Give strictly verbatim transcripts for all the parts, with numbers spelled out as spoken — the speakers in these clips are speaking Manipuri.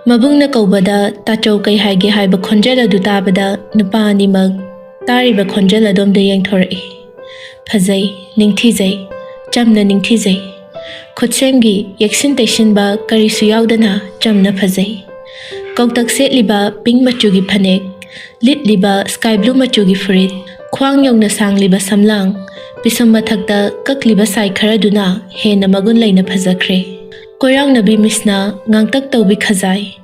ꯃꯕꯨꯡꯅ ꯀꯧꯕꯗ ꯇꯥꯆꯧ ꯀꯩ ꯍꯥꯏꯒꯦ ꯍꯥꯏꯕ ꯈꯣꯟꯖꯦꯜ ꯑꯗꯨ ꯇꯥꯕꯗ ꯅꯨꯄꯥ ꯑꯅꯤꯃꯛ ꯇꯥꯔꯤꯕ ꯈꯣꯟꯖꯦꯜ ꯑꯗꯣꯝꯗ ꯌꯦꯡꯊꯣꯔꯛꯏ꯫ ꯐꯖꯩ, ꯅꯤꯡꯊꯤꯖꯩ, ꯆꯝꯅ ꯅꯤꯡꯊꯤꯖꯩ꯫ ꯈꯨꯠꯁꯦꯝꯒꯤ ꯌꯦꯛꯁꯤꯟ ꯇꯩꯁꯤꯟꯕ ꯀꯔꯤꯁꯨ ꯌꯥꯎꯗꯅ ꯆꯝꯅ ꯐꯖꯩ꯫ ꯀꯧꯇꯛ ꯁꯦꯠꯂꯤꯕ ꯄꯤꯡ ꯃꯆꯨꯒꯤ ꯐꯅꯦꯛ, ꯂꯤꯠꯂꯤꯕ ꯁ꯭ꯀꯥꯏ ꯕ꯭ꯂꯨ ꯃꯆꯨꯒꯤ ꯐꯨꯔꯤꯠ, ꯈ꯭ꯋꯥꯡ ꯌꯧꯅ ꯁꯥꯡꯂꯤꯕ ꯁꯝꯂꯥꯡ, ꯄꯤꯁꯨꯝ ꯃꯊꯛꯇ ꯀꯛꯂꯤꯕ ꯁꯥꯏ ꯈꯔꯗꯨꯅ ꯍꯦꯟꯅ ꯃꯒꯨꯟ ꯂꯩꯅ ꯐꯖꯈ꯭ꯔꯦ꯫ ꯀꯣꯏꯔꯥꯎꯅꯕꯤ ꯃꯤꯁꯅ ꯉꯥꯡꯇꯛ ꯇꯧꯕꯤ ꯈꯖꯥꯏ,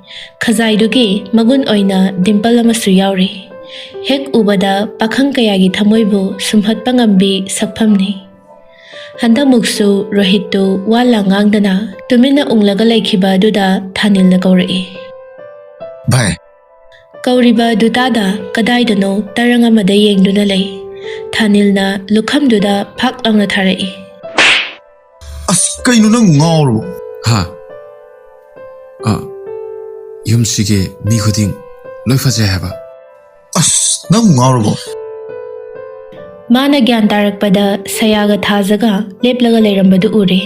ꯈꯖꯥꯏꯗꯨꯒꯤ ꯃꯒꯨꯟ ꯑꯣꯏꯅ ꯗꯤꯝꯄꯜ ꯑꯃꯁꯨ ꯌꯥꯎꯔꯤ꯫ ꯍꯦꯛ ꯎꯕꯗ ꯄꯥꯈꯪ ꯀꯌꯥꯒꯤ ꯊꯃꯣꯏꯕꯨ ꯁꯨꯝꯍꯠꯄ ꯉꯝꯕꯤ ꯁꯛꯐꯝꯅꯤ꯫ ꯍꯟꯗꯛꯃꯨꯛꯁꯨ ꯔꯣꯍꯤꯠꯇꯨ ꯋꯥ ꯂꯥꯡ ꯉꯥꯡꯗꯅ ꯇꯨꯃꯤꯟꯅ ꯎꯪꯂꯒ ꯂꯩꯈꯤꯕ ꯑꯗꯨꯗ ꯊꯥꯅꯤꯜꯅ ꯀꯧꯔꯛꯏ꯫ ꯚꯥꯏ꯫ ꯀꯧꯔꯤꯕ ꯑꯗꯨ ꯇꯥꯗ ꯀꯗꯥꯏꯗꯅꯣ ꯇꯔꯪ ꯑꯃꯗ ꯌꯦꯡꯗꯨꯅ ꯂꯩ꯫ ꯊꯥꯅꯤꯜꯅ ꯂꯨꯈꯝꯗꯨꯗ ꯐꯥꯛ ꯂꯥꯎꯅ ꯊꯥꯔꯛꯏ꯫ ꯑꯁ, ꯀꯩꯅꯣ ꯅꯪ ꯉꯥꯎꯔꯕꯣ? ꯍꯥ? ꯑ, ꯌꯨꯝꯁꯤꯒꯤ ꯃꯤ ꯈꯨꯗꯤꯡ ꯂꯣꯏ ꯐꯖꯩ ꯍꯥꯏꯕ꯫ ꯑꯁ, ꯅꯪ ꯉꯥꯎꯔꯕꯣ? ꯃꯥꯅ ꯒ꯭ꯌꯥꯟ ꯇꯥꯔꯛꯄꯗ ꯁꯌꯥꯒ ꯊꯥꯖꯒ ꯂꯦꯞꯂꯒ ꯂꯩꯔꯝꯕꯗꯨ ꯎꯔꯦ꯫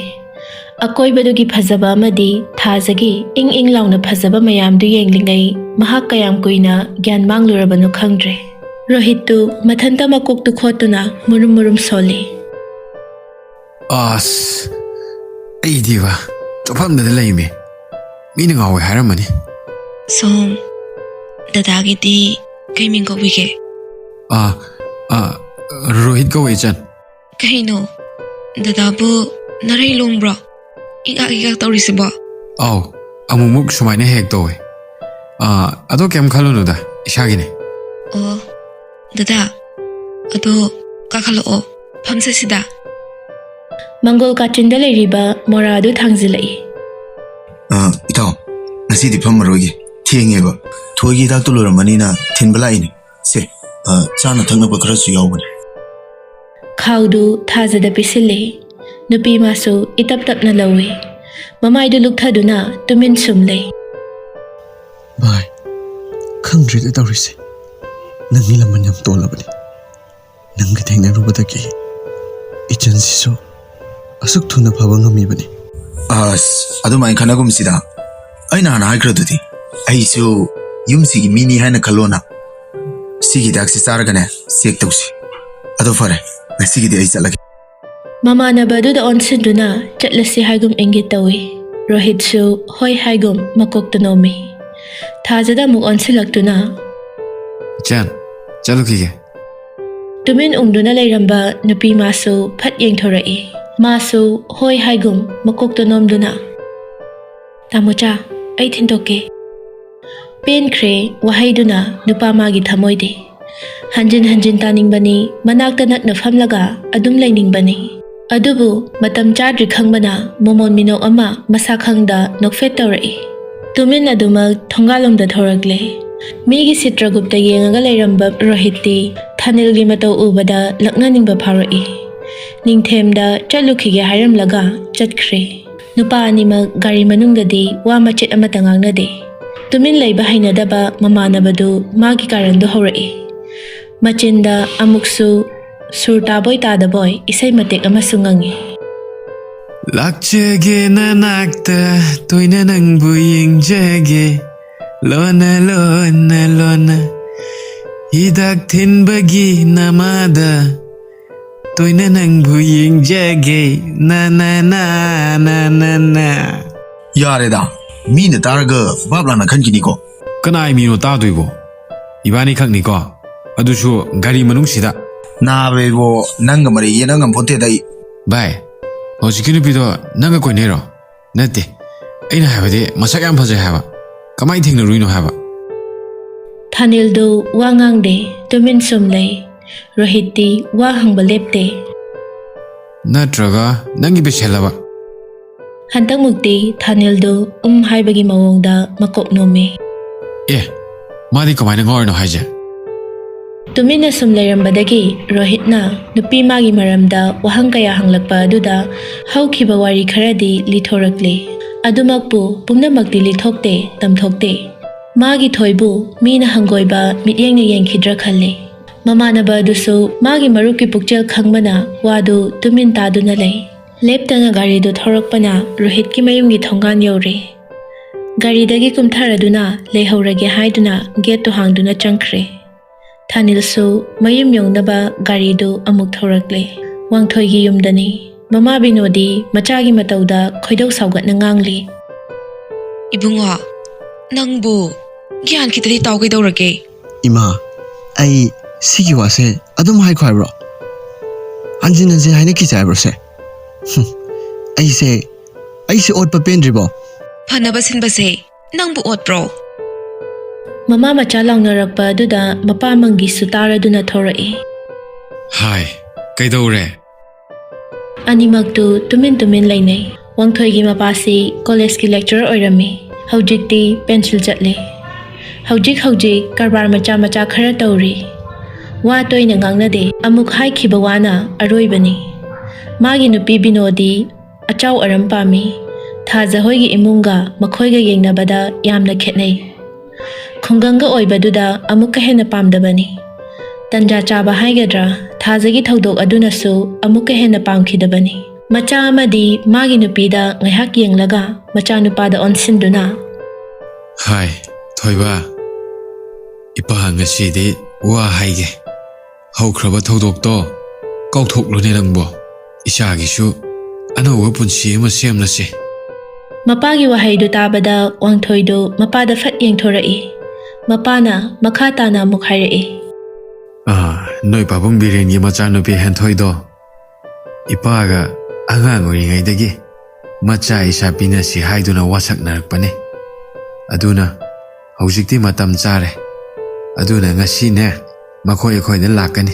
ꯑꯀꯣꯏꯕꯗꯨꯒꯤ ꯐꯖꯕ ꯑꯃꯗꯤ ꯊꯥꯖꯒꯤ ꯏꯪ ꯏꯪ ꯂꯥꯎꯅ ꯐꯖꯕ ꯃꯌꯥꯝꯗꯨ ꯌꯦꯡꯂꯤꯉꯩ ꯃꯍꯥꯛ ꯀꯌꯥꯝ ꯀꯨꯏꯅ ꯒ꯭ꯌꯥꯟ ꯃꯥꯡꯂꯨꯔꯕꯅꯣ ꯈꯪꯗ꯭ꯔꯦ꯫ ꯔꯣꯍꯤꯠꯇꯨ ꯃꯊꯟꯇ ꯃꯀꯣꯛꯇꯨ ꯈꯣꯠꯇꯨꯅ ꯃꯨꯔꯨꯝ ꯃꯨꯔꯨꯝ ꯁꯣꯜꯂꯤ꯫ ꯑꯁ, ꯑꯩꯗꯤꯕ ꯆꯠꯐꯝꯗꯗ ꯂꯩꯃꯤ꯫ ꯃꯤꯅ ꯉꯥꯎꯋꯦ ꯍꯥꯏꯔꯝꯃꯅꯤ꯫ ꯁꯣꯝ, ꯗꯗꯥꯒꯤꯗꯤ ꯀꯩ ꯃꯤꯡ ꯀꯧꯕꯤꯒꯦ? ꯑꯥ, ꯑꯥ, ꯔꯣꯍꯤꯠ ꯀꯧꯋꯦ, ꯏꯆꯟ꯫ ꯀꯩꯅꯣ, ꯗꯗꯥꯕꯨ ꯅꯔꯩ ꯂꯣꯡꯕ꯭ꯔꯣ? ꯏꯀꯥꯛ ꯏꯀꯥꯛ ꯇꯧꯔꯤꯁꯤꯕꯣ? ꯑꯧ, ꯑꯃꯨꯛꯃꯨꯛ ꯁꯨꯃꯥꯏꯅ ꯍꯦꯛ ꯇꯧꯋꯦ꯫ ꯑꯥ, ꯑꯗꯣ ꯀꯩꯝ ꯈꯜꯂꯨꯅꯨꯗ, ꯏꯁꯥꯒꯤꯅꯦ꯫ ꯑꯣ, ꯗꯗꯥ, ꯑꯗꯣ ꯀꯥꯈꯠꯂꯛꯑꯣ, ꯐꯝꯁꯦ ꯁꯤꯗ꯫ ꯃꯪꯒꯣꯜ ꯀꯥꯆꯤꯟꯗ ꯂꯩꯔꯤꯕ ꯃꯣꯔꯥꯗꯨ ꯊꯥꯡꯖꯤꯜꯂꯛꯏ꯫ ꯑ, ꯏꯇꯥꯎ, ꯉꯁꯤꯗꯤ ꯐꯝꯃꯔꯣꯏꯒꯦ, ꯊꯦꯡꯉꯦꯕ꯫ ꯊꯣꯏꯒꯤ ꯍꯤꯗꯥꯛꯇꯨ ꯂꯣꯏꯔꯝꯃꯅꯤꯅ ꯊꯤꯟꯕ ꯂꯥꯛꯏꯅꯦ꯫ ꯁꯦ, ꯑ, ꯆꯥꯅ ꯊꯛꯅꯕ ꯈꯔꯁꯨ ꯌꯥꯎꯕꯅꯦ꯫ ꯈꯥꯎꯗꯨ ꯊꯥꯖꯗ ꯄꯤꯁꯤꯜꯂꯦ꯫ ꯅꯨꯄꯤ ꯃꯥꯁꯨ ꯏꯇꯞ ꯇꯞꯅ ꯂꯧꯏ꯫ ꯃꯃꯥꯏꯗꯨ ꯂꯨꯛꯊꯗꯨꯅ ꯇꯨꯃꯤꯟ ꯁꯨꯝ ꯂꯩ꯫ ꯚꯥꯏ, ꯈꯪꯗ꯭ꯔꯦꯗ ꯇꯧꯔꯤꯁꯦ꯫ ꯅꯪꯒꯤ ꯂꯃꯟ ꯌꯥꯝ ꯇꯣꯜꯂꯕꯅꯤ꯫ ꯅꯪꯒ ꯊꯦꯡꯅꯔꯨꯕꯗꯒꯤ ꯏꯆꯟꯁꯤꯁꯨ ꯑꯁꯨꯛ ꯊꯨꯅ ꯐꯕ ꯉꯝꯃꯤꯕꯅꯤ꯫ ꯑꯁ, ꯑꯗꯨꯃꯥꯏꯅ ꯈꯟꯅꯒꯨꯝꯁꯤꯗ꯫ ꯑꯩꯅ ꯍꯥꯟꯅ ꯍꯥꯏꯈ꯭ꯔꯗꯨꯗꯤ, ꯑꯩꯁꯨ ꯌꯨꯝꯁꯤꯒꯤ ꯃꯤꯅꯤ ꯍꯥꯏꯅ ꯈꯜꯂꯣꯅ꯫ ꯁꯤꯒꯤ ꯍꯤꯗꯥꯛꯁꯤ ꯆꯥꯔꯒꯅꯦ, ꯆꯦꯛ ꯇꯧꯁꯤ꯫ ꯑꯗꯣ ꯐꯔꯦ, ꯉꯁꯤꯒꯤꯗꯤ ꯑꯩ ꯆꯠꯂꯒꯦ꯫ ꯃꯃꯥꯟꯅꯕ ꯑꯗꯨꯗ ꯑꯣꯟꯁꯤꯟꯗꯨꯅ ꯆꯠꯂꯁꯤ ꯍꯥꯏꯒꯨꯝ ꯏꯪꯒꯤꯠ ꯇꯧꯏ꯫ ꯔꯣꯍꯤꯠꯁꯨ ꯍꯣꯏ ꯍꯥꯏꯒꯨꯝ ꯃꯀꯣꯛꯇ ꯅꯣꯝꯃꯤ꯫ ꯊꯥꯖꯗ ꯑꯃꯨꯛ ꯑꯣꯟꯁꯤꯜꯂꯛꯇꯨꯅ, "ꯏꯆꯟ, ꯆꯠꯂꯨꯈꯤꯒꯦ꯫" ꯇꯨꯃꯤꯟ ꯎꯪꯗꯨꯅ ꯂꯩꯔꯝꯕ ꯅꯨꯄꯤ ꯃꯥꯁꯨ ꯐꯠ ꯌꯦꯡꯊꯣꯔꯛꯏ꯫ ꯃꯥꯁꯨ ꯍꯣꯏ ꯍꯥꯏꯒꯨꯝ ꯃꯀꯣꯛꯇ ꯅꯣꯝꯗꯨꯅ, "ꯇꯥꯃꯣꯆꯥ, ꯑꯩ ꯊꯤꯟꯗꯣꯛꯀꯦ꯫" ꯄꯦꯟꯈ꯭ꯔꯦ ꯋꯥꯍꯩꯗꯨꯅ ꯅꯨꯄꯥ ꯃꯥꯒꯤ ꯊꯃꯣꯏꯗꯤ꯫ ꯍꯟꯖꯤꯟ ꯍꯟꯖꯤꯟ ꯇꯥꯅꯤꯡꯕꯅꯤ, ꯃꯅꯥꯛꯇ ꯅꯛꯅ ꯐꯝꯂꯒ ꯑꯗꯨꯝ ꯂꯩꯅꯤꯡꯕꯅꯤ꯫ ꯑꯗꯨꯕꯨ ꯃꯇꯝ ꯆꯥꯗ꯭ꯔꯤ ꯈꯪꯕꯅ ꯃꯣꯃꯣꯟ ꯃꯤꯅꯣꯛ ꯑꯃ ꯃꯁꯥ ꯈꯪꯗ ꯅꯣꯛꯐꯦꯠ ꯇꯧꯔꯛꯏ꯫ ꯇꯨꯃꯤꯟ ꯑꯗꯨꯃꯛ ꯊꯣꯡꯒꯥꯜꯂꯣꯝꯗ ꯊꯧꯔꯛꯂꯦ꯫ ꯃꯤꯒꯤ ꯁꯤꯇ꯭ꯔꯒꯨꯞꯇ ꯌꯦꯡꯉꯒ ꯂꯩꯔꯝꯕ ꯔꯣꯍꯤꯠꯇꯤ ꯊꯥꯅꯤꯜꯒꯤ ꯃꯇꯧ ꯎꯕꯗ ꯂꯛꯅꯅꯤꯡꯕ ꯐꯥꯎꯔꯛꯏ꯫ ꯅꯤꯡꯊꯦꯝꯗ ꯆꯠꯂꯨꯈꯤꯒꯦ ꯍꯥꯏꯔꯝꯂꯒ ꯆꯠꯈ꯭ꯔꯦ꯫ ꯅꯨꯄꯥ ꯑꯅꯤꯃꯛ ꯒꯥꯔꯤ ꯃꯅꯨꯡꯗꯗꯤ ꯋꯥ ꯃꯆꯦꯠ ꯑꯃꯠꯇ ꯉꯥꯡꯅꯗꯦ꯫ ꯇꯨꯃꯤꯟ ꯂꯩꯕ ꯍꯩꯅꯗꯕ ꯃꯃꯥꯟꯅꯕꯗꯨ ꯃꯥꯒꯤ ꯀꯥꯔꯟꯗꯨ ꯍꯧꯔꯛꯏ꯫ ꯃꯆꯤꯟꯗ ꯑꯃꯨꯛꯁꯨ ꯁꯨꯔ ꯇꯥꯕꯣꯏ ꯇꯥꯗꯕꯣꯏ ꯏꯁꯩ ꯃꯇꯦꯛ ꯑꯃꯁꯨ ꯉꯪꯉꯤ꯫ ꯂꯥꯛꯆꯒꯦ ꯅꯅꯥꯛꯇ, ꯇꯣꯏꯅ ꯅꯪꯕꯨ ꯌꯦꯡꯖꯒꯦ, ꯂꯣꯟꯅ ꯂꯣꯟꯅ ꯂꯣꯟꯅ, ꯍꯤꯗꯥꯛ ꯊꯤꯟꯕꯒꯤ ꯅꯃꯥꯗ, ꯇꯣꯏꯅ ꯅꯪꯕꯨ ꯌꯦꯡꯖꯒꯦ, ꯅ ꯅ ꯅ ꯅ ꯅ ꯅ꯫ ꯌꯥꯔꯦꯗ, ꯃꯤꯅ ꯇꯥꯔꯒ ꯚꯥꯞ ꯂꯥꯟꯅ ꯈꯟꯈꯤꯅꯤꯀꯣ꯫ ꯀꯅꯥꯏ ꯃꯤꯅꯣ ꯇꯥꯗꯣꯏꯕꯣ? ꯏꯕꯥꯅꯤ ꯈꯛꯅꯤꯀꯣ, ꯑꯗꯨꯁꯨ ꯒꯥꯔꯤ ꯃꯅꯨꯡꯁꯤꯗ꯫ ꯅꯥꯕ ꯏꯕꯣ, ꯅꯪꯒ ꯃꯔꯩ ꯌꯦꯠꯅ ꯉꯝꯄꯣꯟꯇꯦꯗ ꯑꯩ꯫ ꯚꯥꯏ, ꯍꯧꯖꯤꯛꯀꯤ ꯅꯨꯄꯤꯗꯣ ꯅꯪꯒ ꯀꯣꯏꯅꯩꯔꯣ? ꯅꯠꯇꯦ, ꯑꯩꯅ ꯍꯥꯏꯕꯗꯤ ꯃꯁꯛ ꯌꯥꯝ ꯐꯖꯩ ꯍꯥꯏꯕ꯫ ꯀꯃꯥꯏ ꯊꯦꯡꯅꯔꯨꯏꯅꯣ ꯍꯥꯏꯕ? ꯊꯥꯅꯤꯜꯗꯨ ꯋꯥ ꯉꯥꯡꯗꯦ, ꯇꯨꯃꯤꯟ ꯁꯨꯝ ꯂꯩ꯫ ꯔꯣꯍꯤꯠꯇꯤ ꯋꯥ ꯍꯪꯕ ꯂꯦꯞꯇꯦ꯫ ꯅꯠꯇ꯭ꯔꯒ ꯅꯪꯒꯤ ꯕꯦꯁꯦꯜꯂꯕ? ꯍꯟꯗꯛꯃꯨꯛꯇꯤ ꯊꯥꯅꯤꯜꯗꯨ ꯎꯝ ꯍꯥꯏꯕꯒꯤ ꯃꯑꯣꯡꯗ ꯃꯀꯣꯛ ꯅꯣꯝꯃꯤ꯫ ꯑꯦ, ꯃꯥꯗꯤ ꯀꯃꯥꯏꯅ ꯉꯥꯎꯔꯤꯅꯣ ꯍꯥꯏꯁꯦ? ꯇꯨꯃꯤꯟꯅ ꯁꯨꯝ ꯂꯩꯔꯝꯕꯗꯒꯤ ꯔꯣꯍꯤꯠꯅ ꯅꯨꯄꯤ ꯃꯥꯒꯤ ꯃꯔꯝꯗ ꯋꯥꯍꯪ ꯀꯌꯥ ꯍꯪꯂꯛꯄ ꯑꯗꯨꯗ ꯍꯧꯈꯤꯕ ꯋꯥꯔꯤ ꯈꯔꯗꯤ ꯂꯤꯊꯣꯔꯛꯂꯤ꯫ ꯑꯗꯨꯃꯛꯄꯨ ꯄꯨꯝꯅꯃꯛꯇꯤ ꯂꯤꯊꯣꯛꯇꯦ, ꯇꯝꯊꯣꯛꯇꯦ꯫ ꯃꯥꯒꯤ ꯊꯣꯏꯕꯨ ꯃꯤꯅ ꯍꯪꯒꯣꯏꯕ ꯃꯤꯠꯌꯦꯡꯅ ꯌꯦꯡꯈꯤꯗ꯭ꯔꯥ ꯈꯜꯂꯤ꯫ ꯃꯃꯥꯟꯅꯕ ꯑꯗꯨꯁꯨ ꯃꯥꯒꯤ ꯃꯔꯨꯞꯀꯤ ꯄꯨꯛꯆꯦꯜ ꯈꯪꯕꯅ ꯋꯥꯗꯨ ꯇꯨꯃꯤꯟ ꯇꯥꯗꯨꯅ ꯂꯩ꯫ ꯂꯦꯞꯇꯅ ꯒꯥꯔꯤꯗꯨ ꯊꯧꯔꯛꯄꯅ ꯔꯣꯍꯤꯠꯀꯤ ꯃꯌꯨꯝꯒꯤ ꯊꯣꯡꯒꯥꯟ ꯌꯧꯔꯦ꯫ ꯒꯥꯔꯤꯗꯒꯤ ꯀꯨꯝꯊꯔꯗꯨꯅ ꯂꯩꯍꯧꯔꯒꯦ ꯍꯥꯏꯗꯨꯅ ꯒꯦꯠꯇꯨ ꯍꯥꯡꯗꯨꯅ ꯆꯪꯈ꯭ꯔꯦ꯫ ꯊꯥꯅꯤꯜꯁꯨ ꯃꯌꯨꯝ ꯌꯧꯅꯕ ꯒꯥꯔꯤꯗꯨ ꯑꯃꯨꯛ ꯊꯧꯔꯛꯂꯦ꯫ ꯋꯥꯡꯊꯣꯏꯒꯤ ꯌꯨꯝꯗꯅꯤ꯫ ꯃꯃꯥ ꯕꯤꯅꯣꯗꯤ ꯃꯆꯥꯒꯤ ꯃꯇꯧꯗ ꯈꯣꯏꯗꯧ ꯁꯥꯎꯒꯠꯅ ꯉꯥꯡꯂꯤ꯫ "ꯏꯕꯨꯡꯉꯣ, ꯅꯪꯕꯨ ꯒ꯭ꯌꯥꯟ ꯈꯤꯇꯗꯤ ꯇꯥꯎ, ꯀꯩꯗꯧꯔꯒꯦ?" "ꯏꯃꯥ, ꯑꯩ ꯁꯤꯒꯤ ꯋꯥꯁꯦ ꯑꯗꯨꯝ ꯍꯥꯏꯈꯣ ꯍꯥꯏꯕ꯭ꯔꯣ? ꯍꯟꯖꯤꯟ ꯍꯟꯖꯤꯟ ꯍꯥꯏꯅꯈꯤꯁꯦ ꯍꯥꯏꯕ꯭ꯔꯣ ꯁꯦ? ꯍꯨꯝ, ꯑꯩꯁꯦ, ꯑꯩꯁꯦ ꯑꯣꯠꯄ ꯄꯦꯟꯗ꯭ꯔꯤꯕꯣ?" "ꯐꯅꯕ ꯁꯤꯟꯕꯁꯦ ꯅꯪꯕꯨ ꯑꯣꯠꯄ꯭ꯔꯣ?" ꯃꯃꯥ ꯃꯆꯥ ꯂꯥꯎꯅꯔꯛꯄ ꯑꯗꯨꯗ ꯃꯄꯥ ꯃꯪꯒꯤꯁꯨ ꯇꯥꯔꯗꯨꯅ ꯊꯣꯔꯛꯏ꯫ "ꯍꯥꯏ, ꯀꯩꯗꯧꯔꯦ?" ꯑꯅꯤꯃꯛꯇꯨ ꯇꯨꯃꯤꯟ ꯇꯨꯃꯤꯟ ꯂꯩꯅꯩ꯫ ꯋꯥꯡꯊꯣꯏꯒꯤ ꯃꯄꯥꯁꯤ ꯀꯣꯂꯦꯖꯀꯤ lecturer ꯑꯣꯏꯔꯝꯃꯤ꯫ ꯍꯧꯖꯤꯛꯇꯤ pension ꯆꯠꯂꯦ꯫ ꯍꯧꯖꯤꯛ ꯍꯧꯖꯤꯛ ꯀꯔꯕꯥꯔ ꯃꯆꯥ ꯃꯆꯥ ꯈꯔ ꯇꯧꯔꯤ꯫ ꯋꯥ ꯇꯣꯏꯅ ꯉꯥꯡꯅꯗꯦ꯫ ꯑꯃꯨꯛ ꯍꯥꯏꯈꯤꯕ ꯋꯥꯅ ꯑꯔꯣꯏꯕꯅꯤ꯫ ꯃꯥꯒꯤ ꯅꯨꯄꯤ ꯕꯤꯅꯣꯗꯤ ꯑꯆꯥꯎ ꯑꯔꯝ ꯄꯥꯝꯃꯤ꯫ ꯊꯥꯖ ꯍꯣꯏꯒꯤ ꯏꯃꯨꯡꯒ ꯃꯈꯣꯏꯒ ꯌꯦꯡꯅꯕꯗ ꯌꯥꯝꯅ ꯈꯦꯠꯅꯩ꯫ ꯈꯨꯡꯒꯪꯒ ꯑꯣꯏꯕꯗꯨꯗ ꯑꯃꯨꯛꯀ ꯍꯦꯟꯅ ꯄꯥꯝꯗꯕꯅꯤ꯫ ꯇꯟꯖꯥ ꯆꯥꯕ ꯍꯥꯏꯒꯗ꯭ꯔꯥ, ꯊꯥꯖꯒꯤ ꯊꯧꯗꯣꯛ ꯑꯗꯨꯅꯁꯨ ꯑꯃꯨꯛꯀ ꯍꯦꯟꯅ ꯄꯥꯝꯈꯤꯗꯕꯅꯤ꯫ ꯃꯆꯥ ꯑꯃꯗꯤ ꯃꯥꯒꯤ ꯅꯨꯄꯤꯗ ꯉꯥꯏꯍꯥꯛ ꯌꯦꯡꯂꯒ ꯃꯆꯥꯅꯨꯄꯥꯗ ꯑꯣꯟꯁꯤꯟꯗꯨꯅ, "ꯍꯥꯏ, ꯊꯣꯏꯕ, ꯏꯄꯥ ꯉꯁꯤꯗꯤ ꯋꯥ ꯍꯥꯏꯒꯦ꯫ ꯍꯧꯈ꯭ꯔꯕ ꯊꯧꯗꯣꯛꯇꯣ ꯀꯥꯎꯊꯣꯛꯂꯨꯅꯦ ꯅꯪꯕꯣ꯫ ꯏꯆꯥꯒꯤꯁꯨ ꯑꯅꯧꯕ ꯄꯨꯟꯁꯤ ꯑꯃ ꯁꯦꯝꯂꯁꯦ꯫" ꯃꯄꯥꯒꯤ ꯋꯥꯍꯩꯗꯨ ꯇꯥꯕꯗ ꯋꯥꯡꯊꯣꯏꯗꯨ ꯃꯄꯥꯗ ꯐꯠ ꯌꯦꯡꯊꯣꯔꯛꯏ꯫ ꯃꯄꯥꯅ ꯃꯈꯥ ꯇꯥꯅ ꯑꯃꯨꯛ ꯍꯥꯏꯔꯛꯏ꯫ "ꯑꯥ, ꯅꯣꯏ ꯄꯥꯕꯨꯡ ꯕꯤꯔꯦꯟꯒꯤ ꯃꯆꯥꯅꯨꯄꯤ ꯍꯦꯟꯊꯣꯏꯗꯣ ꯏꯄꯥꯒ ꯑꯉꯥꯡ ꯑꯣꯏꯔꯤꯉꯩꯗꯒꯤ ꯃꯆꯥ ꯏꯆꯥ ꯄꯤꯅꯁꯤ ꯍꯥꯏꯗꯨꯅ ꯋꯥꯁꯛꯅꯔꯛꯄꯅꯤ꯫ ꯑꯗꯨꯅ ꯍꯧꯖꯤꯛꯇꯤ ꯃꯇꯝ ꯆꯥꯔꯦ꯫ ꯑꯗꯨꯅ ꯉꯁꯤꯅꯦ, ꯃꯈꯣꯏ ꯑꯩꯈꯣꯏꯗ ꯂꯥꯛꯀꯅꯤ,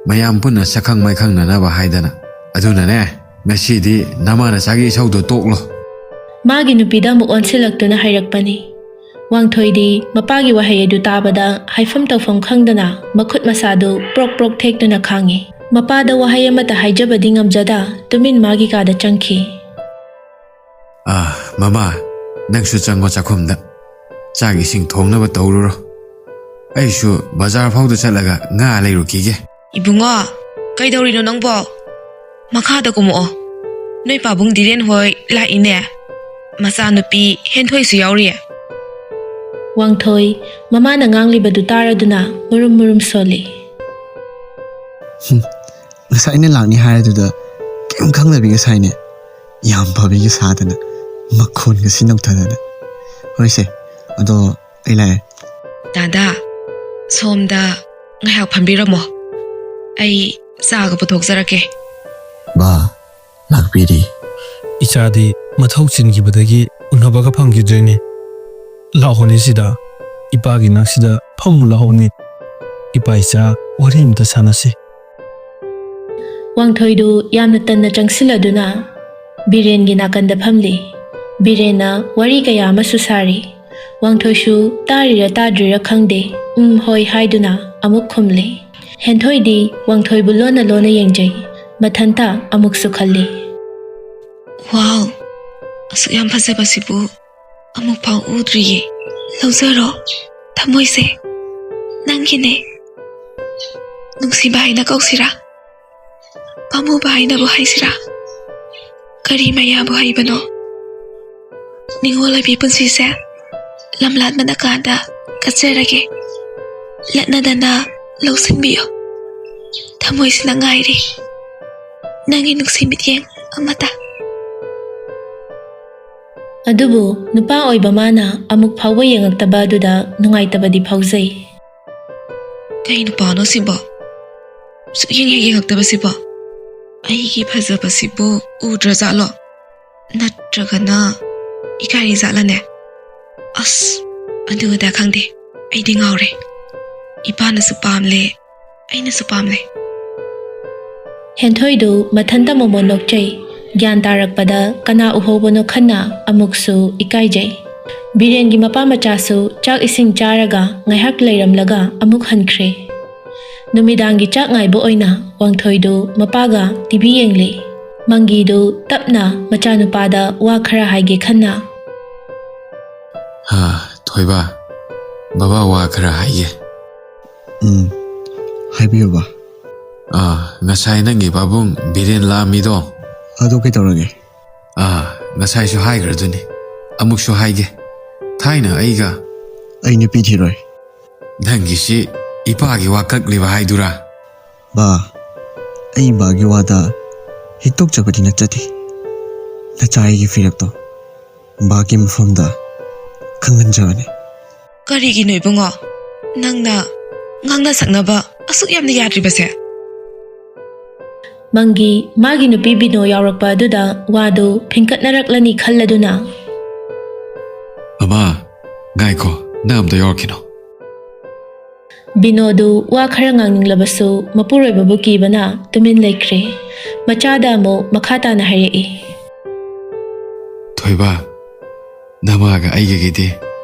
ꯃꯌꯥꯝ ꯄꯨꯟꯅ ꯁꯛꯈꯪ ꯃꯥꯏꯈꯪꯅꯅꯕ ꯍꯥꯏꯗꯅ꯫ ꯑꯗꯨꯅꯅꯦ, ꯉꯁꯤꯗꯤ ꯅꯃꯥ ꯅꯆꯥꯒꯤ ꯏꯁꯧꯗꯣ ꯇꯣꯛꯂꯣ꯫" ꯃꯥꯒꯤ ꯅꯨꯄꯤꯗ ꯑꯃꯨꯛ ꯑꯣꯟꯁꯤꯜꯂꯛꯇꯨꯅ ꯍꯥꯏꯔꯛꯄꯅꯤ꯫ ꯋꯥꯡꯊꯣꯏꯗꯤ ꯃꯄꯥꯒꯤ ꯋꯥꯍꯩ ꯑꯗꯨ ꯇꯥꯕꯗ ꯍꯥꯏꯐꯝ ꯇꯧꯐꯝ ꯈꯪꯗꯅ ꯃꯈꯨꯠ ꯃꯁꯥꯗꯨ ꯄ꯭ꯔꯣꯛ ꯄ꯭ꯔꯣꯛ ꯊꯦꯛꯇꯨꯅ ꯈꯥꯡꯉꯤ꯫ ꯃꯄꯥꯗ ꯋꯥꯍꯩ ꯑꯃꯠꯇ ꯍꯥꯏꯖꯕꯗꯤ ꯉꯝꯖꯗ ꯇꯨꯃꯤꯟ ꯃꯥꯒꯤ ꯀꯥꯗ ꯆꯪꯈꯤ꯫ "ꯑꯥ, ꯃꯃꯥ, ꯅꯪꯁꯨ ꯆꯪꯉꯣ ꯆꯥꯛꯈꯨꯝꯗ꯫ ꯆꯥꯛ ꯏꯁꯤꯡ ꯊꯣꯡꯅꯕ ꯇꯧꯔꯨꯔꯣ꯫" ꯑꯩꯁꯨ ꯕꯖꯥꯔ ꯐꯥꯎꯗ ꯆꯠꯂꯒ ꯉꯥ ꯂꯩꯔꯨꯈꯤꯒꯦ꯫ ꯏꯕꯨꯡꯉꯣ, ꯀꯩꯗꯧꯔꯤꯅꯣ ꯅꯪꯕꯣ? ꯃꯈꯥꯗ ꯀꯨꯝꯃꯛꯑꯣ꯫ ꯅꯣꯏ ꯄꯥꯕꯨꯡ ꯗꯤꯔꯦꯟ ꯍꯣꯏ ꯂꯥꯛꯏꯅꯦ꯫ ꯃꯆꯥꯅꯨꯄꯤ ꯍꯦꯟꯊꯣꯏꯁꯨ ꯌꯥꯎꯔꯤ꯫ ꯋꯥꯡꯊꯣꯏ ꯃꯃꯥꯅ ꯉꯥꯡꯂꯤꯕꯗꯨ ꯇꯥꯔꯗꯨꯅ ꯃꯨꯔꯨꯝ ꯃꯨꯔꯨꯝ ꯁꯣꯜꯂꯤ꯫ ꯉꯁꯥꯏꯅ ꯂꯥꯛꯅꯤ ꯍꯥꯏꯔꯗꯨꯗ ꯀꯩꯝ ꯈꯪꯗꯕꯤꯒ ꯁꯥꯏꯅꯦ꯫ ꯌꯥꯝ ꯐꯕꯤꯒ ꯁꯥꯗꯅ, ꯃꯈꯣꯟꯒ ꯁꯤ ꯅꯧꯊꯗꯅ꯫ ꯍꯣꯏꯁꯦ, ꯑꯗꯣ ꯑꯩ ꯂꯥꯛꯑꯦ꯫ ꯗꯥꯗꯥ, ꯁꯣꯝꯗ ꯉꯥꯏꯍꯥꯛ ꯐꯝꯕꯤꯔꯝꯃꯣ꯫ ꯑꯩ ꯆꯥꯒ ꯄꯨꯊꯣꯛꯆꯔꯛꯀꯦ꯫ ꯕꯥ, ꯂꯥꯛꯄꯤꯔꯤ꯫ ꯏꯆꯥꯗꯤ ꯃꯊꯧ ꯆꯤꯟꯈꯤꯕꯗꯒꯤ ꯎꯅꯕꯒ ꯐꯪꯈꯤꯗ꯭ꯔꯦꯅꯦ꯫ ꯂꯥꯛꯑꯣꯅꯦ ꯁꯤꯗ, ꯏꯄꯥꯒꯤ ꯅꯥꯛꯁꯤꯗ ꯐꯝꯃꯨ ꯂꯥꯛꯑꯣꯅꯦ꯫ ꯏꯄꯥ ꯏꯆꯥ ꯋꯥꯔꯤ ꯑꯝꯇ ꯁꯥꯟꯅꯁꯤ꯫ ꯋꯥꯡꯊꯣꯏꯗꯨ ꯌꯥꯝꯅ ꯇꯟꯅ ꯆꯪꯁꯤꯜꯂꯗꯨꯅ ꯕꯤꯔꯦꯟꯒꯤ ꯅꯥꯀꯟꯗ ꯐꯝꯂꯤ꯫ ꯕꯤꯔꯦꯟꯅ ꯋꯥꯔꯤ ꯀꯌꯥ ꯑꯃꯁꯨ ꯁꯥꯔꯤ꯫ ꯋꯥꯡꯊꯣꯏꯁꯨ ꯇꯥꯔꯤꯔ ꯇꯥꯗ꯭ꯔꯤꯔ ꯈꯪꯗꯦ, "ꯎꯝ, ꯍꯣꯏ" ꯍꯥꯏꯗꯨꯅ ꯑꯃꯨꯛ ꯈꯨꯝꯂꯤ꯫ ꯍꯦꯟꯊꯣꯏꯗꯤ ꯋꯥꯡꯊꯣꯏꯕꯨ ꯂꯣꯟꯅ ꯂꯣꯟꯅ ꯌꯦꯡꯖꯩ꯫ ꯃꯊꯟꯇ ꯑꯃꯨꯛꯁꯨ ꯈꯜꯂꯤ꯫ "ꯋꯥꯎ, ꯑꯁꯨꯛ ꯌꯥꯝ ꯐꯖꯕꯁꯤꯕꯨ ꯑꯃꯨꯛ ꯐꯥꯎ ꯎꯗ꯭ꯔꯤꯌꯦ꯫ ꯂꯧꯖꯔꯣ, ꯊꯃꯣꯏꯁꯦ, ꯅꯪꯒꯤꯅꯦ꯫ ꯅꯨꯡꯁꯤꯕ ꯍꯥꯏꯅ ꯀꯧꯁꯤꯔꯥ? ꯄꯥꯝꯃꯨꯕ ꯍꯥꯏꯅꯕꯨ ꯍꯥꯏꯁꯤꯔꯥ? ꯀꯔꯤ ꯃꯌꯥꯕꯨ ꯍꯩꯕꯅꯣ? ꯅꯤꯡꯉꯣꯜ ꯑꯣꯏꯕꯤ ꯄꯨꯟꯁꯤꯁꯦ ꯂꯝꯂꯥꯟ ꯃꯅꯀꯥꯗ ꯀꯠꯆꯔꯒꯦ꯫ ꯂꯠꯅꯗꯅ ꯂꯧꯁꯤꯟꯕꯤꯌꯨ꯫ ꯊꯃꯣꯏꯁꯤꯅ ꯉꯥꯏꯔꯤ ꯅꯪꯒꯤ ꯅꯨꯡꯁꯤ ꯃꯤꯠꯌꯦꯡ ꯑꯃꯇ"꯫ ꯑꯗꯨꯕꯨ ꯅꯨꯄꯥ ꯑꯣꯏꯕ ꯃꯥꯅ ꯑꯃꯨꯛ ꯐꯥꯎꯕ ꯌꯦꯡꯉꯛꯇꯕ ꯑꯗꯨꯗ ꯅꯨꯡꯉꯥꯏꯇꯕꯗꯤ ꯐꯥꯎꯖꯩ꯫ "ꯀꯩ ꯅꯨꯄꯥꯅꯣ ꯁꯤꯕꯣ? ꯁꯨꯛꯌꯦꯡ ꯍꯦꯛ ꯌꯦꯡꯉꯛꯇꯕꯁꯤꯕꯣ? ꯑꯩꯒꯤ ꯐꯖꯕꯁꯤꯕꯨ ꯎꯗ꯭ꯔꯖꯥꯠꯂꯣ? ꯅꯠꯇ꯭ꯔꯒꯅ ꯏꯀꯥꯏꯔꯤ ꯖꯥꯠꯂꯅꯦ? ꯑꯁ, ꯑꯗꯨ ꯑꯗꯥ ꯈꯪꯗꯦ, ꯑꯩꯗꯤ ꯉꯥꯎꯔꯦ꯫ ꯏꯄꯥꯅꯁꯨ ꯄꯥꯝꯂꯦ, ꯑꯩꯅꯁꯨ ꯄꯥꯝꯂꯦ"꯫ ꯍꯦꯟꯊꯣꯏꯗꯨ ꯃꯊꯟꯇ ꯃꯣꯃꯣꯟ ꯅꯣꯛꯆꯩ꯫ ꯒ꯭ꯌꯥꯟ ꯇꯥꯔꯛꯄꯗ ꯀꯅꯥ ꯎꯍꯧꯕꯅꯣ ꯈꯟꯅ ꯑꯃꯨꯛꯁꯨ ꯏꯀꯥꯏꯖꯩ꯫ ꯕꯤꯔꯦꯟꯒꯤ ꯃꯄꯥ ꯃꯆꯥꯁꯨ ꯆꯥꯛ ꯏꯁꯤꯡ ꯆꯥꯔꯒ ꯉꯥꯏꯍꯥꯛ ꯂꯩꯔꯝꯂꯒ ꯑꯃꯨꯛ ꯍꯟꯈ꯭ꯔꯦ꯫ ꯅꯨꯃꯤꯗꯥꯡꯒꯤ ꯆꯥꯛ ꯉꯥꯏꯕ ꯑꯣꯏꯅ ꯋꯥꯡꯊꯣꯏꯗꯨ ꯃꯄꯥꯒ ꯇꯤꯚꯤ ꯌꯦꯡꯂꯤ꯫ ꯃꯪꯒꯤꯗꯨ ꯇꯞꯅ ꯃꯆꯥꯅꯨꯄꯥꯗ ꯋꯥ ꯈꯔ ꯍꯥꯏꯒꯦ ꯈꯟꯅ꯫ "ꯍꯥ, ꯊꯣꯏꯕ, ꯕꯕꯥ ꯋꯥ ꯈꯔ ꯍꯥꯏꯒꯦ"꯫ ꯎꯝ, ꯍꯥꯏꯕꯤꯌꯨ ꯕꯥ꯫ ꯑꯥ, ꯉꯁꯥꯏ ꯅꯪꯒꯤ ꯄꯥꯕꯨꯡ ꯕꯤꯔꯦꯟ ꯂꯥꯛꯑꯝꯃꯤꯗꯣ꯫ ꯑꯗꯨ ꯀꯩꯗꯧꯔꯒꯦ? ꯑꯥ, ꯉꯁꯥꯏꯁꯨ ꯍꯥꯏꯈ꯭ꯔꯗꯨꯅꯤ, ꯑꯃꯨꯛꯁꯨ ꯍꯥꯏꯒꯦ꯫ ꯊꯥꯏꯅ ꯑꯩꯒ ꯑꯩ ꯅꯨꯄꯤ ꯊꯤꯔꯣꯏ꯫ ꯅꯪꯒꯤꯁꯤ ꯏꯄꯥꯒꯤ ꯋꯥ ꯀꯛꯂꯤꯕ ꯍꯥꯏꯗꯨꯔꯥ? ꯕꯥ, ꯑꯩ ꯕꯥꯒꯤ ꯋꯥꯗ ꯍꯤꯛꯇꯣꯛꯆꯕꯗꯤ ꯅꯠꯆꯗꯦ꯫ ꯅꯆꯥ ꯑꯩꯒꯤ ꯐꯤꯔꯦꯞꯇꯣ ꯕꯥꯒꯤ ꯃꯐꯝꯗ ꯈꯪꯍꯟꯖꯕꯅꯤ꯫ ꯀꯔꯤꯒꯤꯅꯣ ꯏꯕꯨꯡꯉꯣ? ꯅꯪꯅ ꯉꯥꯡꯅ ꯁꯛꯅꯕ ꯑꯁꯨꯛ ꯌꯥꯝꯅ ꯌꯥꯗ꯭ꯔꯤꯕꯁꯦ? ꯃꯪꯒꯤ ꯃꯥꯒꯤ ꯅꯨꯄꯤ ꯕꯤꯅꯣ ꯌꯥꯎꯔꯛꯄ ꯑꯗꯨꯗ ꯋꯥꯗꯨ ꯐꯤꯡꯀꯠꯅꯔꯛꯂꯅꯤ ꯈꯜꯂꯗꯨꯅ, "ꯃꯃꯥ, ꯉꯥꯏꯈꯣ, ꯅꯪ ꯑꯝꯇ ꯌꯥꯎꯔꯛꯈꯤꯅꯣ꯫" ꯕꯤꯅꯣꯗꯨ ꯋꯥ ꯈꯔ ꯉꯥꯡꯅꯤꯡꯂꯕꯁꯨ ꯃꯄꯨꯔꯣꯏꯕꯕꯨ ꯀꯤꯕꯅ ꯇꯨꯃꯤꯟ ꯂꯩꯈ꯭ꯔꯦ꯫ ꯃꯆꯥꯗ ꯑꯃꯨꯛ ꯃꯈꯥ ꯇꯥꯅ ꯍꯥꯏꯔꯛꯏ꯫ "ꯊꯣꯏꯕ, ꯅꯃꯥꯒ ꯑꯩꯒꯒꯤꯗꯤ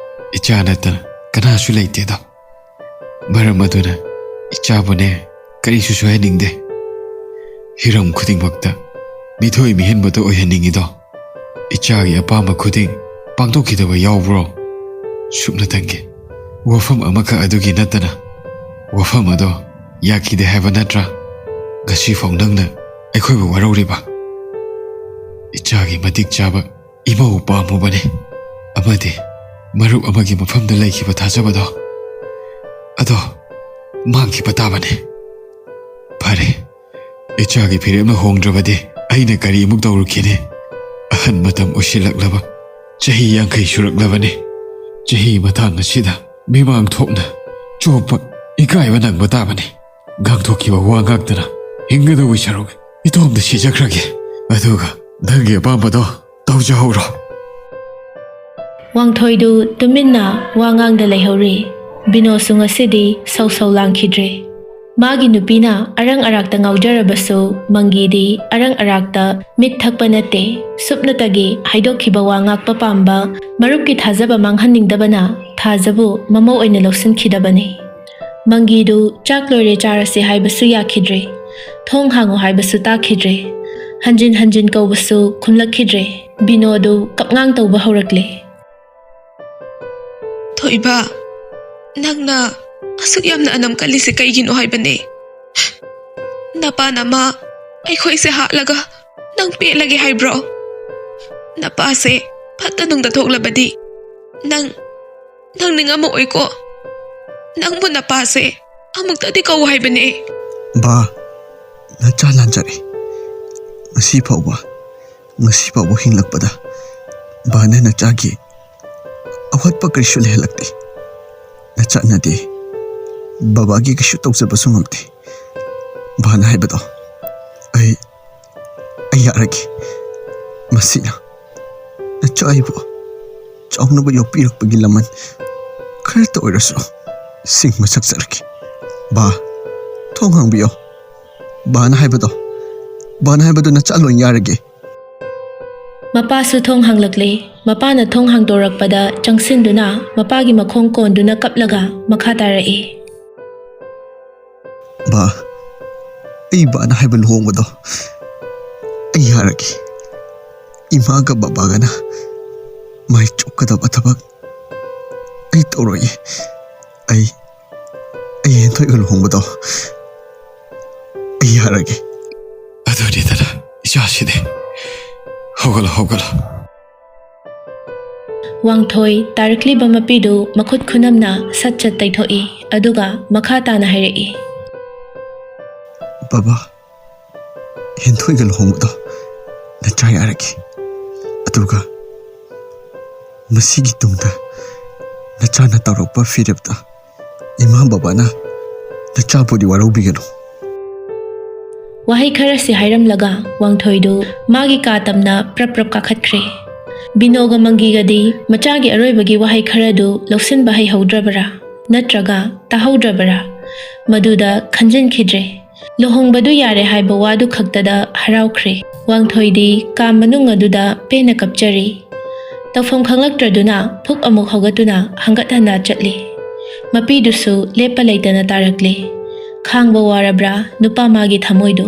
ꯏꯆꯥ ꯅꯠꯇꯅ ꯀꯅꯥꯁꯨ ꯂꯩꯇꯦꯗꯣ꯫ ꯃꯔꯝ ꯑꯗꯨꯅ ꯏꯆꯥꯕꯨꯅꯦ ꯀꯔꯤꯁꯨ ꯁꯣꯏꯍꯟꯅꯤꯡꯗꯦ꯫ ꯍꯤꯔꯝ ꯈꯨꯗꯤꯡꯃꯛꯇ ꯃꯤꯊꯣꯏ ꯃꯤꯍꯦꯟꯕꯗꯣ ꯑꯣꯏꯍꯟꯅꯤꯡꯉꯤꯗꯣ꯫ ꯏꯆꯥꯒꯤ ꯑꯄꯥꯝꯕ ꯈꯨꯗꯤꯡ ꯄꯥꯡꯊꯣꯛꯈꯤꯗꯕ ꯌꯥꯎꯕ꯭ꯔꯣ? ꯁꯨꯞꯅꯇꯪꯒꯤ ꯋꯥꯐꯝ ꯑꯃꯈꯛ ꯑꯗꯨꯒꯤ ꯅꯠꯇꯅ ꯋꯥꯐꯝ ꯑꯗꯣ ꯌꯥꯈꯤꯗꯦ ꯍꯥꯏꯕ ꯅꯠꯇ꯭ꯔꯥ ꯉꯁꯤꯐꯥꯎ ꯅꯪꯅ ꯑꯩꯈꯣꯏꯕꯨ ꯋꯥꯔꯧꯔꯤꯕ? ꯏꯆꯥꯒꯤ ꯃꯇꯤꯛ ꯆꯥꯕ ꯏꯃꯧ ꯄꯥꯝꯃꯨꯕꯅꯤ ꯑꯃꯗꯤ ꯃꯔꯨꯞ ꯑꯃꯒꯤ ꯃꯐꯝꯗ ꯂꯩꯈꯤꯕ ꯊꯥꯖꯕꯗꯣ, ꯑꯗꯣ ꯃꯥꯡꯈꯤꯕ ꯇꯥꯕꯅꯤ꯫ ꯐꯔꯦ, ꯏꯆꯥꯒꯤ ꯐꯤꯔꯦꯞꯅ ꯍꯣꯡꯗ꯭ꯔꯕꯗꯤ ꯑꯩꯅ ꯀꯔꯤ ꯑꯃꯨꯛ ꯇꯧꯔꯨꯈꯤꯅꯤ? ꯑꯍꯟ ꯃꯇꯝ ꯑꯣꯏꯁꯤꯜꯂꯛꯂꯕ, ꯆꯍꯤ ꯌꯥꯡꯈꯩ ꯁꯨꯔꯛꯂꯕꯅꯤ꯫ ꯆꯍꯤ ꯃꯇꯥꯡ ꯑꯁꯤꯗ ꯃꯤꯃꯥꯡ ꯊꯣꯛꯅ ꯆꯣꯞꯄ, ꯏꯀꯥꯏꯕ ꯅꯪꯕ ꯇꯥꯕꯅꯤ꯫ ꯉꯥꯡꯊꯣꯛꯈꯤꯕ ꯋꯥ ꯉꯥꯛꯇꯅ ꯍꯤꯡꯒꯗꯧꯕꯩ ꯁꯔꯨꯛ ꯏꯇꯣꯝꯇ ꯁꯤꯖꯈ꯭ꯔꯒꯦ꯫ ꯑꯗꯨꯒ ꯅꯪꯒꯤ ꯑꯄꯥꯝꯕꯗꯣ ꯇꯧꯖꯍꯧꯔꯣ꯫" ꯋꯥꯡꯊꯣꯏꯗꯨ ꯇꯨꯃꯤꯟꯅ ꯋꯥ ꯉꯥꯡꯗ ꯂꯩꯍꯧꯔꯤ꯫ ꯕꯤꯅꯣꯁꯨ ꯉꯁꯤꯗꯤ ꯁꯧ ꯁꯧ ꯂꯥꯡꯈꯤꯗ꯭ꯔꯦ꯫ ꯃꯥꯒꯤ ꯅꯨꯄꯤꯅ ꯑꯔꯪ ꯑꯔꯥꯛꯇ ꯉꯥꯎꯖꯔꯕꯁꯨ ꯃꯪꯒꯤꯗꯤ ꯑꯔꯪ ꯑꯔꯥꯛꯇ ꯃꯤꯠ ꯊꯛꯄ ꯅꯠꯇꯦ꯫ ꯁꯨꯞꯅꯇꯒꯤ ꯍꯥꯏꯗꯣꯛꯈꯤꯕ ꯋꯥ ꯉꯥꯛꯄ ꯄꯥꯝꯕ, ꯃꯔꯨꯞꯀꯤ ꯊꯥꯖꯕ ꯃꯥꯡꯍꯟꯅꯤꯡꯗꯕꯅ ꯊꯥꯖꯕꯨ ꯃꯃꯧ ꯑꯣꯏꯅ ꯂꯧꯁꯤꯟꯈꯤꯗꯕꯅꯤ꯫ ꯃꯪꯒꯤꯗꯨ ꯆꯥꯛ ꯂꯣꯏꯔꯦ ꯆꯥꯔꯁꯤ ꯍꯥꯏꯕꯁꯨ ꯌꯥꯈꯤꯗ꯭ꯔꯦ꯫ ꯊꯣꯡ ꯍꯥꯡꯉꯨ ꯍꯥꯏꯕꯁꯨ ꯇꯥꯈꯤꯗ꯭ꯔꯦ꯫ ꯍꯟꯖꯤꯟ ꯍꯟꯖꯤꯟ ꯀꯧꯕꯁꯨ ꯈꯨꯝꯂꯛꯈꯤꯗ꯭ꯔꯦ꯫ ꯕꯤꯅꯣꯗꯨ ꯀꯞꯉꯥꯡ ꯇꯧꯕ ꯍꯧꯔꯛꯂꯦ꯫ "ꯊꯣꯏꯕ, ꯅꯪꯅ ꯑꯁꯨꯛ ꯌꯥꯝꯅ ꯑꯅꯝ ꯀꯜꯂꯤꯁꯦ ꯀꯩꯒꯤꯅꯣ ꯍꯥꯏꯕꯅꯦ? ꯅꯄꯥ ꯅꯃꯥ ꯑꯩꯈꯣꯏꯁꯦ ꯍꯥꯠꯂꯒ ꯅꯪ ꯄꯦꯜꯂꯒꯦ ꯍꯥꯏꯕ꯭ꯔꯣ? ꯅꯄꯥꯁꯦ ꯐꯠꯇ ꯅꯨꯡꯗ ꯊꯣꯛꯂꯕꯗꯤ ꯅꯪ, ꯅꯪ ꯅꯤꯡꯉꯝꯃꯛꯑꯣꯏꯀꯣ꯫ ꯅꯪꯕꯨ ꯅꯄꯥꯁꯦ ꯑꯃꯨꯛꯇꯗꯤ ꯀꯧ ꯍꯥꯏꯕꯅꯦ꯫ ꯕꯥ, ꯅꯆꯥ ꯂꯥꯟꯖꯔꯦ꯫ ꯉꯁꯤ ꯐꯥꯎꯕ, ꯉꯁꯤ ꯐꯥꯎꯕ ꯍꯤꯡꯂꯛꯄꯗ ꯕꯥꯅ ꯅꯆꯥꯒꯤ ꯑꯋꯥꯠꯄ ꯀꯔꯤꯁꯨ ꯂꯩꯍꯜꯂꯛꯇꯦ꯫ ꯅꯆꯥꯅꯗꯤ ꯕꯕꯥꯒꯤ ꯀꯩꯁꯨ ꯇꯧꯖꯕꯁꯨ ꯉꯝꯗꯦ꯫ ꯕꯥꯅ ꯍꯥꯏꯕꯗꯣ ꯑꯩ, ꯑꯩ ꯌꯥꯔꯒꯦ꯫ ꯃꯁꯤꯅ ꯅꯆꯥ ꯑꯩꯕꯨ ꯆꯥꯎꯅꯕ ꯌꯣꯛꯄꯤꯔꯛꯄꯒꯤ ꯂꯃꯟ ꯈꯔꯇ ꯑꯣꯏꯔꯁꯨ ꯁꯤꯡꯕ ꯁꯛꯆꯔꯒꯦ꯫ ꯕꯥ, ꯊꯣꯡ ꯍꯥꯡꯕꯤꯌꯣ꯫ ꯕꯥꯅ ꯍꯥꯏꯕꯗꯣ, ꯕꯥꯅ ꯍꯥꯏꯕꯗꯣ ꯅꯆꯥ ꯂꯣꯏ ꯌꯥꯔꯒꯦ꯫ ꯃꯄꯥꯁꯨ ꯊꯣꯡ ꯍꯥꯡꯂꯛꯂꯦ꯫ ꯃꯄꯥꯅ ꯊꯣꯡ ꯍꯥꯡꯗꯣꯔꯛꯄꯗ ꯆꯪꯁꯤꯟꯗꯨꯅ ꯃꯄꯥꯒꯤ ꯃꯈꯣꯡ ꯀꯣꯟꯗꯨꯅ ꯀꯞꯂꯒ ꯃꯈꯥ ꯇꯥꯔꯛꯏ꯫ ꯕꯥ, ꯑꯩ ꯕꯥꯅ ꯍꯥꯏꯕ ꯂꯨꯍꯣꯡꯕꯗꯣ ꯑꯩ ꯌꯥꯔꯒꯦ꯫ ꯏꯃꯥꯒ ꯕꯕꯥꯒꯅ ꯃꯥꯏ ꯆꯣꯞꯀꯗꯕ ꯊꯕꯛ ꯑꯩ ꯇꯧꯔꯣꯏꯌꯦ꯫ ꯑꯩ, ꯑꯩ ꯍꯦꯟꯊꯣꯏꯒ ꯂꯨꯍꯣꯡꯕꯗꯣ ꯑꯩ ꯌꯥꯔꯒꯦ꯫ ꯑꯗꯨꯅꯤꯗꯅ ꯏꯆꯥꯁꯤꯗꯤ꯫ ꯍꯧꯒꯠꯂꯣ, ꯍꯧꯒꯠꯂꯣ꯫ ꯋꯥꯡꯊꯣꯏ ꯇꯥꯔꯛꯂꯤꯕ ꯃꯄꯤꯗꯨ ꯃꯈꯨꯠ ꯈꯨꯅꯝꯅ ꯁꯠ ꯁꯠ ꯇꯩꯊꯣꯛꯏ, ꯑꯗꯨꯒ ꯃꯈꯥ ꯇꯥꯅ ꯍꯥꯏꯔꯛꯏ꯫ ꯕꯕꯥ, ꯍꯦꯟꯊꯣꯏꯒ ꯂꯨꯍꯣꯡꯕꯗꯣ ꯅꯆꯥ ꯌꯥꯔꯒꯦ꯫ ꯑꯗꯨꯒ ꯃꯁꯤꯒꯤ ꯇꯨꯡꯗ ꯅꯆꯥꯅ ꯇꯧꯔꯛꯄ ꯐꯤꯔꯦꯞꯇ ꯏꯃꯥ ꯕꯕꯥꯅ ꯅꯆꯥꯕꯨꯗꯤ ꯋꯥꯔꯧꯕꯤꯒꯅꯨ꯫ ꯋꯥꯍꯩ ꯈꯔꯁꯤ ꯍꯥꯏꯔꯝꯂꯒ ꯋꯥꯡꯊꯣꯏꯗꯨ ꯃꯥꯒꯤ ꯀꯥ ꯇꯝꯅ ꯄ꯭ꯔꯞ ꯄ꯭ꯔꯞ ꯀꯥꯈꯠꯈ꯭ꯔꯦ꯫ ꯕꯤꯅꯣꯒ ꯃꯪꯒꯤꯒꯗꯤ ꯃꯆꯥꯒꯤ ꯑꯔꯣꯏꯕꯒꯤ ꯋꯥꯍꯩ ꯈꯔꯗꯨ ꯂꯧꯁꯤꯟꯕ ꯍꯩꯍꯧꯗ꯭ꯔꯕꯔꯥ ꯅꯠꯇ꯭ꯔꯒ ꯇꯥꯍꯧꯗ꯭ꯔꯕꯔꯥ, ꯃꯗꯨꯗ ꯈꯟꯖꯤꯟꯈꯤꯗ꯭ꯔꯦ꯫ ꯂꯨꯍꯣꯡꯕꯗꯨ ꯌꯥꯔꯦ ꯍꯥꯏꯕ ꯋꯥꯗꯨ ꯈꯛꯇꯗ ꯍꯔꯥꯎꯈ꯭ꯔꯦ꯫ ꯋꯥꯡꯊꯣꯏꯗꯤ ꯀꯥ ꯃꯅꯨꯡ ꯑꯗꯨꯗ ꯄꯦꯟꯅ ꯀꯞꯆꯔꯤ꯫ ꯇꯧꯐꯝ ꯈꯪꯂꯛꯇ꯭ꯔꯗꯨꯅ ꯐꯨꯛ ꯑꯃꯨꯛ ꯍꯧꯒꯠꯇꯨꯅ ꯍꯪꯒꯠ ꯍꯟꯗ ꯆꯠꯂꯤ꯫ ꯃꯄꯤꯗꯨꯁꯨ ꯂꯦꯞꯄ ꯂꯩꯇꯅ ꯇꯥꯔꯛꯂꯤ꯫ ꯈꯥꯡꯕ ꯋꯥꯔꯕ꯭ꯔꯥ ꯅꯨꯄꯥ ꯃꯥꯒꯤ ꯊꯃꯣꯏꯗꯨ?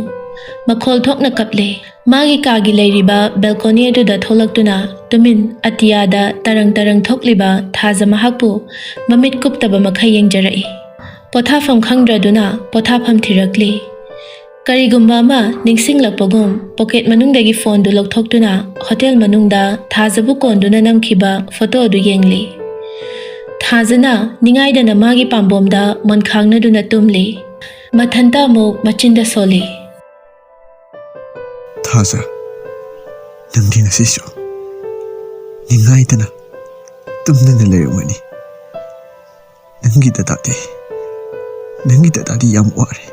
ꯃꯈꯣꯜ ꯊꯣꯛꯅ ꯀꯞꯂꯦ꯫ ꯃꯥꯒꯤ ꯀꯥꯒꯤ ꯂꯩꯔꯤꯕ ꯕꯦꯜꯀꯣꯅꯤ ꯑꯗꯨꯗ ꯊꯣꯛꯂꯛꯇꯨꯅ ꯇꯨꯃꯤꯟ ꯑꯇꯤꯌꯥꯗ ꯇꯔꯪ ꯇꯔꯪ ꯊꯣꯛꯂꯤꯕ ꯊꯥꯖ ꯃꯍꯥꯛꯄꯨ ꯃꯃꯤꯠ ꯀꯨꯞꯇꯕ ꯃꯈꯩ ꯌꯦꯡꯖꯔꯛꯏ꯫ ꯄꯣꯊꯥꯐꯝ ꯈꯪꯗ꯭ꯔꯗꯨꯅ ꯄꯣꯊꯥꯐꯝ ꯊꯤꯔꯛꯂꯤ꯫ ꯀꯔꯤꯒꯨꯝꯕ ꯑꯃ ꯅꯤꯡꯁꯤꯡꯂꯛꯄꯒꯨꯝ ꯄꯣꯀꯦꯠ ꯃꯅꯨꯡꯗꯒꯤ ꯐꯣꯟꯗꯨ ꯂꯧꯊꯣꯛꯇꯨꯅ ꯍꯣꯇꯦꯜ ꯃꯅꯨꯡꯗ ꯊꯥꯖꯕꯨ ꯀꯣꯟꯗꯨꯅ ꯅꯝꯈꯤꯕ ꯐꯣꯇꯣ ꯑꯗꯨ ꯌꯦꯡꯂꯤ꯫ ꯊꯥꯖꯅ ꯅꯤꯡꯉꯥꯏꯗꯅ ꯃꯥꯒꯤ ꯄꯥꯝꯕꯣꯝꯗ ꯃꯣꯟꯈꯥꯡꯅꯗꯨꯅ ꯇꯨꯝꯂꯤ꯫ ꯃꯊꯟꯇ ꯑꯃꯨꯛ ꯃꯆꯤꯟꯗ ꯁꯣꯜꯂꯤ꯫ ꯊꯥꯖ, ꯅꯪꯗꯤ ꯉꯁꯤꯁꯨ ꯅꯤꯡꯉꯥꯏꯗꯅ ꯇꯨꯝꯗꯅ ꯂꯩꯔꯝꯒꯅꯤ꯫ ꯅꯪꯒꯤ ꯗꯗꯥꯗꯤ, ꯅꯪꯒꯤ ꯗꯗꯥꯗꯤ ꯌꯥꯝ ꯋꯥꯔꯦ꯫